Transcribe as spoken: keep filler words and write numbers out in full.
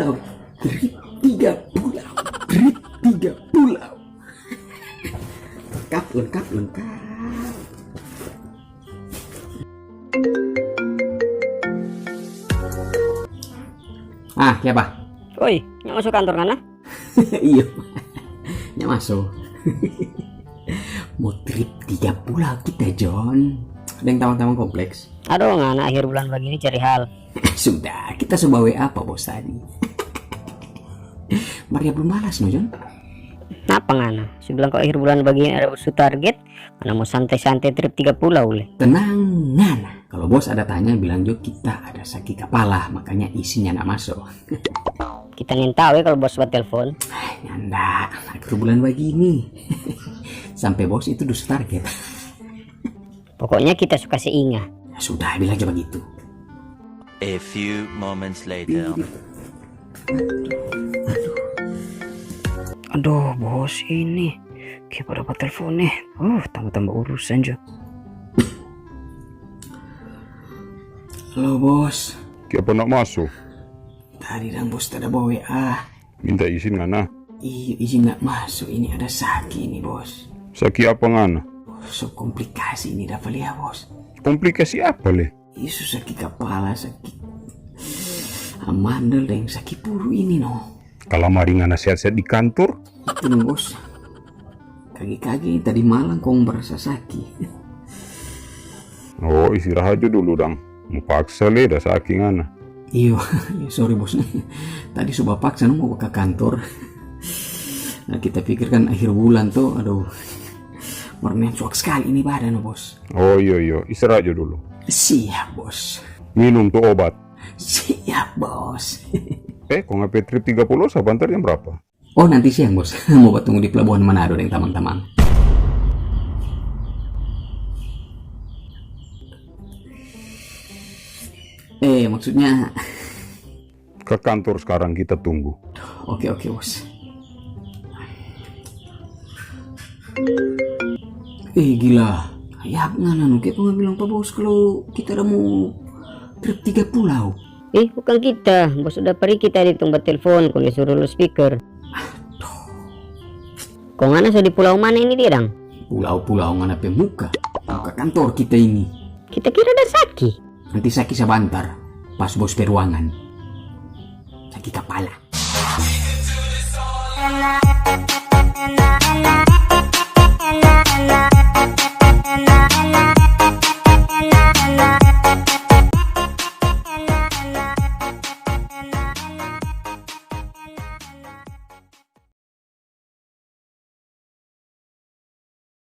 Trip tiga pulau, trip tiga pulau. Lengkap, lengkap, lengkap. Ah, kiapa? Oi, nyanda maso kantor ngana? Iyo. Nyanda maso. Mo trip tiga pulau kita, John. Deng tamang-tamang kompleks. Adoh, ngana akhir bulan bagini cari hal. Sudah, kita so bawa apa, Bos, tadi? Mar dia belum balas, no, John? Napa ngana? So bilang kalo akhir bulan bagini ada bos su target, ngana mo santai-santai trip tiga pulau le. Tenang, ngana. Kalo bos ada tanya, bilang jo kita ada saki kapala, makanya isinya nda maso. Kita nintau ya kalo bos batelfon. Ah, nyanda, akhir bulan bagini. Sampe bos itu dusu target. Pokoknya kita su kase inga. Ya sudah, bilang jo bagitu. A few moments later. Aduh, bos ini. Kiapa dapa telepon nih? Uh, tambah-tambah urusan jo. Halo, bos. Kiapa nda maso? Tadi dang bos tada bawa W A. Minta izin ngana? Iyo, izin nda maso. Ini ada saki ini, bos. Saki apa ngana? Oh, so komplikasi ini dapa lia, bos. Komplikasi apa le? Iyo, so saki kapala, saki amandel deng saki puru ini, no. Kalamari ngana sehat-sehat di kantor? Itu no, bos. Kage-kage tadi malam kong berasa saki. Oh, istirahat jo dulu dang. Mo paksa le, da saki ngana. Iyo, sorry, bos. Tadi so bapaksa no mo ka kantor. Nah, kita pikir kan akhir bulan to, aduh. Mar memang suak skali ini badan, bos. Oh, iyo, iyo. Istirahat jo dulu. Siap, bos. Minum tu obat. Siap, bos. Eh, kong P trip tiga puluh sabantar jam brapa? Oh, nanti siang, bos. Mo batunggu di pelabuhan Manado deng tamang-tamang. Eh, maksudnya. Ke kantor skarang, kita tunggu. Oke, oke, bos. Eh, gila. Kayak ngana no, kiapa ngana bilang pa bos kalu kita ada mo trip tiga pulau? Ih, bukang kita. Bos udah pergi tadi tong batelfon, kong dia suru loudspeaker. Aduh. Kong ngana so di pulau mana ini dia dang? Pulau-pulau ngana pe muka. Muka kantor kita ini. Kita kira ada saki. Nanti saki sabantar, pas bos pe ruangan. Saki kapala.